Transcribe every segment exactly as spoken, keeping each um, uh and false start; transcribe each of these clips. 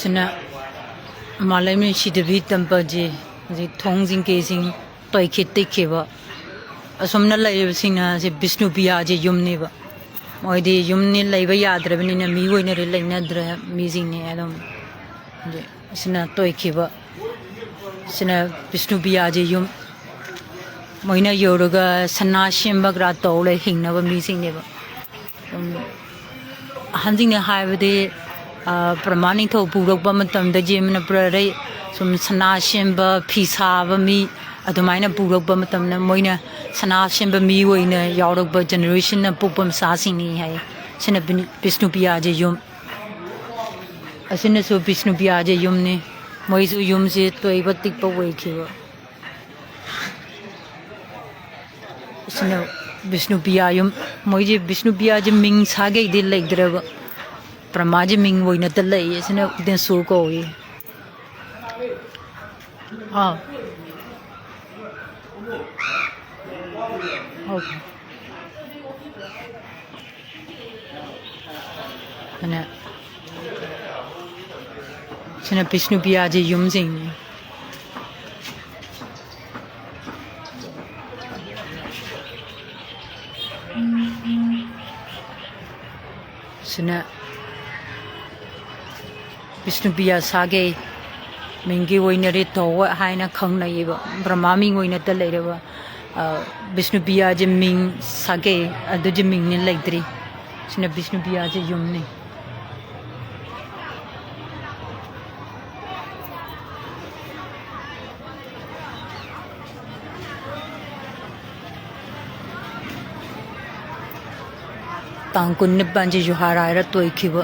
ꯁꯤꯅ ꯃꯥꯂꯦꯝ ꯅꯨꯡꯁꯤꯗꯕꯤ temple ꯁꯤ ꯍꯧꯖꯤꯛ ꯊꯣꯡꯁꯤꯡ ꯀꯩꯁꯤꯡ ꯇꯣꯏꯈꯤ ꯇꯦꯛꯈꯤꯕ꯫ ꯑꯁꯨꯝꯅ ꯂꯩꯔꯤꯕꯁꯤꯡꯅ ꯁꯤ ꯕꯤꯁꯅꯨꯄ꯭ꯔꯤꯌꯥꯁꯦ ꯌꯨꯝꯅꯦꯕ꯫ ꯃꯣꯏꯗꯤ ꯌꯨꯝꯅꯤ ꯂꯩꯕ ꯌꯥꯗ꯭ꯔꯕꯅꯤꯅ ꯃꯤ ꯑꯣꯏꯅꯗꯤ ꯂꯩꯅꯗ꯭ꯔꯦ ꯃꯤꯁꯤꯡꯅꯦ ꯑꯗꯨꯝ꯫ ꯑꯗꯨ ꯁꯤꯅ ꯇꯣꯏꯈꯤꯕ꯫ ꯁꯤꯅ ꯕꯤꯁꯅꯨꯄ꯭ꯔꯤꯌꯥꯁꯦ ꯌꯨꯝ꯫ ꯃꯣꯏꯅ ꯌꯧꯔꯒ ꯁꯅꯥ ꯁꯦꯝꯕ ꯈꯔ ꯇꯧ ꯂꯩ ꯍꯤꯡꯅꯕ ꯃꯤꯁꯤꯡꯅꯦꯕ꯫ ꯎꯝ, ꯑꯍꯟꯁꯤꯡꯅ ꯍꯥꯏꯕꯗꯤ, ꯑ, ꯕ꯭ꯔꯍꯃ ꯅꯤꯡꯊꯧ ꯄꯨꯔꯛꯄ ꯃꯇꯝꯗ ꯌꯦꯡꯕꯅ ꯄꯨꯔꯥ ꯁꯨꯝ ꯁꯅꯥ ꯁꯦꯝꯕ, ꯐꯤ ꯁꯥꯕ ꯃꯤ ꯑꯗꯨꯃꯥꯏꯅ ꯄꯨꯔꯛꯄ ꯃꯇꯝꯗ ꯃꯣꯏꯅ ꯁꯅꯥ ꯁꯦꯝꯕ ꯃꯤ ꯑꯣꯏꯅ ꯌꯥꯎꯔꯛꯄ generationꯅ ꯄꯣꯛꯄ ꯃꯆꯥꯁꯤꯡꯅꯤ ꯍꯥꯏ꯫ ꯁꯤꯅ ꯕꯤꯅꯨ-, ꯕꯤꯁꯅꯨꯄ꯭ꯔꯤꯌꯥꯁꯦ ꯌꯨꯝ꯫ ꯑꯁꯤꯅꯁꯨ ꯕꯤꯁꯅꯨꯄ꯭ꯔꯤꯌꯥꯁꯦ ꯌꯨꯝꯅꯤ꯫ ꯃꯣꯏꯁꯨ ꯌꯨꯝꯁꯦ ꯇꯣꯏꯕ ꯇꯤꯛꯄ ꯑꯣꯏꯈꯤꯕ꯫ ꯑꯁꯤꯅ ꯕꯤꯁꯅꯨꯄ꯭ꯔꯤꯌꯥ ꯌꯨꯝ꯫ ꯃꯣꯏꯁꯦ ꯕꯤꯁꯅꯨꯄ꯭ꯔꯤꯌꯥꯁꯦ ꯃꯤꯡ ꯁꯥꯒꯩꯗꯤ ꯂꯩꯇ꯭ꯔꯦꯕ꯫ ꯕ꯭ꯔꯍ꯭ꯃꯥꯁꯦ ꯃꯤꯡ ꯑꯣꯏꯅꯇ ꯂꯩꯌꯦ꯫ ꯑꯁꯤꯅ ꯎꯗꯦꯟꯁꯨ ꯀꯧꯏ꯫ ꯑꯥ꯫ ꯑꯣꯀꯦ꯫ ꯑꯗꯨꯅ ꯁꯤꯅ ꯕꯤꯁꯅꯨꯄ꯭ꯔꯤꯌꯥꯁꯦ ꯌꯨꯝꯁꯤꯡꯅꯤ꯫ ꯁꯤꯅ ꯕꯤꯁꯅꯨꯄ꯭ꯔꯤꯌꯥ ꯁꯥꯒꯩ ꯃꯤꯡꯒꯤ ꯑꯣꯏꯅ ꯔꯤꯇꯧ ꯍꯥꯏꯅ ꯈꯪꯅꯩꯌꯦꯕ꯫ ꯕ꯭ꯔꯍ꯭ꯃꯥ ꯃꯤꯡ ꯑꯣꯏꯅꯇ ꯂꯩꯔꯕ, ꯑ, ꯕꯤꯁꯅꯨꯄ꯭ꯔꯤꯌꯥꯁꯦ ꯃꯤꯡ ꯁꯥꯒꯩ ꯑꯗꯨꯒꯤ ꯃꯤꯡꯅꯤ ꯂꯩꯇ꯭ꯔꯤ꯫ ꯁꯤꯅ ꯕꯤꯁꯅꯨꯄ꯭ꯔꯤꯌꯥꯁꯦ ꯌꯨꯝꯅꯤ꯫ ꯇꯥꯡ ꯀꯨꯟꯅꯤꯄꯥꯟꯁꯦ ꯖꯨꯍꯥꯔ ꯍꯥꯏꯔ ꯇꯣꯏꯈꯤꯕ꯫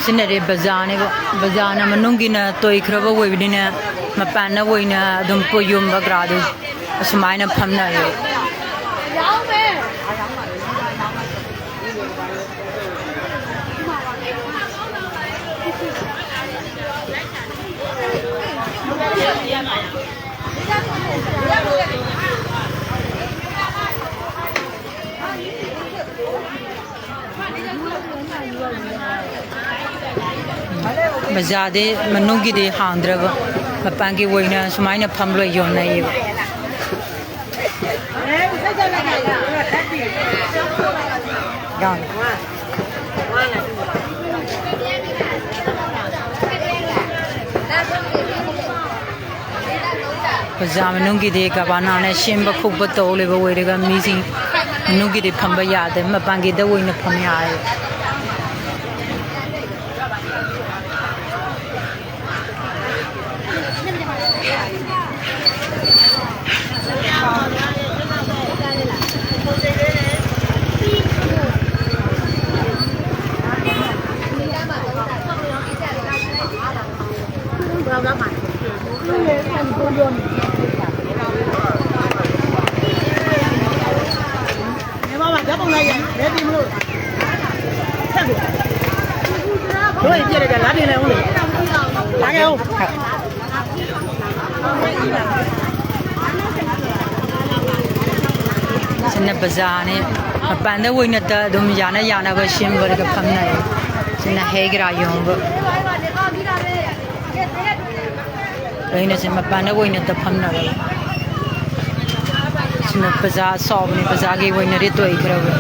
ꯁꯤꯅꯗꯤ ꯕꯖꯥꯔꯅꯦꯕ꯫ ꯕꯖꯥꯔꯅ ꯃꯅꯨꯡꯒꯤꯅ ꯇꯣꯏꯈ꯭ꯔꯕ ꯑꯣꯏꯕꯅꯤꯅ ꯃꯄꯥꯟꯗ ꯑꯣꯏꯅ ꯑꯗꯨꯝ ꯄꯣꯠ ꯌꯣꯟꯕ ꯒ꯭ꯔꯥꯗꯨ ꯑꯁꯨꯃꯥꯏꯅ ꯐꯝꯅꯔꯦꯕ꯫ ꯕꯖꯥꯔꯗꯤ ꯃꯅꯨꯡꯒꯤꯗꯤ ꯍꯥꯡꯗ꯭ꯔꯕ, ꯃꯄꯥꯟꯒꯤ ꯑꯣꯏꯅ ꯁꯨꯃꯥꯏꯅ ꯐꯝ ꯂꯣꯏ ꯌꯣꯟꯅꯩꯌꯦꯕ꯫ ꯕꯖꯥꯔ ꯃꯅꯨꯡꯒꯤꯗꯤ ꯒꯕꯥꯅꯥꯅ ꯁꯦꯝꯕ ꯈꯣꯠꯄ ꯇꯧ ꯂꯩꯕ ꯑꯣꯏꯔꯒ ꯃꯤꯁꯤꯡ ꯃꯅꯨꯡꯒꯤꯗꯤ ꯐꯝꯕ ꯌꯥꯗꯦ, ꯃꯄꯥꯟꯒꯤꯗ ꯑꯣꯏꯅ ꯐꯝꯃꯦ ꯍꯥꯏ꯫ ꯁꯤꯅ ꯕꯖꯥꯔꯅꯤ꯫ ꯃꯄꯥꯟꯗ ꯑꯣꯏꯅꯇ ꯑꯗꯨꯝ ꯌꯥꯅ ꯌꯥꯅꯕ ꯁꯦꯝꯕꯗꯒ ꯐꯝꯅꯩ꯫ ꯁꯤꯅ ꯍꯩ ꯒ꯭ꯔꯥ ꯌꯣꯟꯕ꯫ ꯑꯩꯅ ꯁꯤ ꯃꯄꯥꯟꯗ ꯑꯣꯏꯅꯇ ꯐꯝꯅꯕ꯫ ꯁꯤꯅ ꯕꯖꯥꯔ ꯆꯥꯎꯕꯅꯤ, ꯕꯖꯥꯔꯒꯤ ꯑꯣꯏꯅꯗꯤ ꯇꯣꯏꯈ꯭ꯔꯕ꯫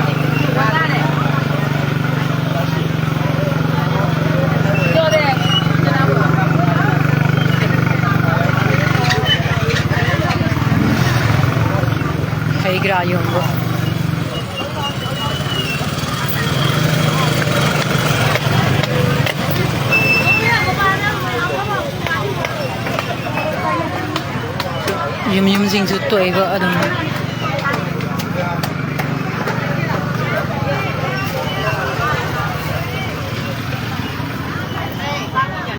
ꯍꯩ ꯒ꯭ꯔꯥ ꯌꯣꯟꯕ꯫ ꯌꯨꯝ ꯌꯨꯝꯁꯤꯡꯁꯨ ꯇꯣꯏꯕ ꯑꯗꯨꯝ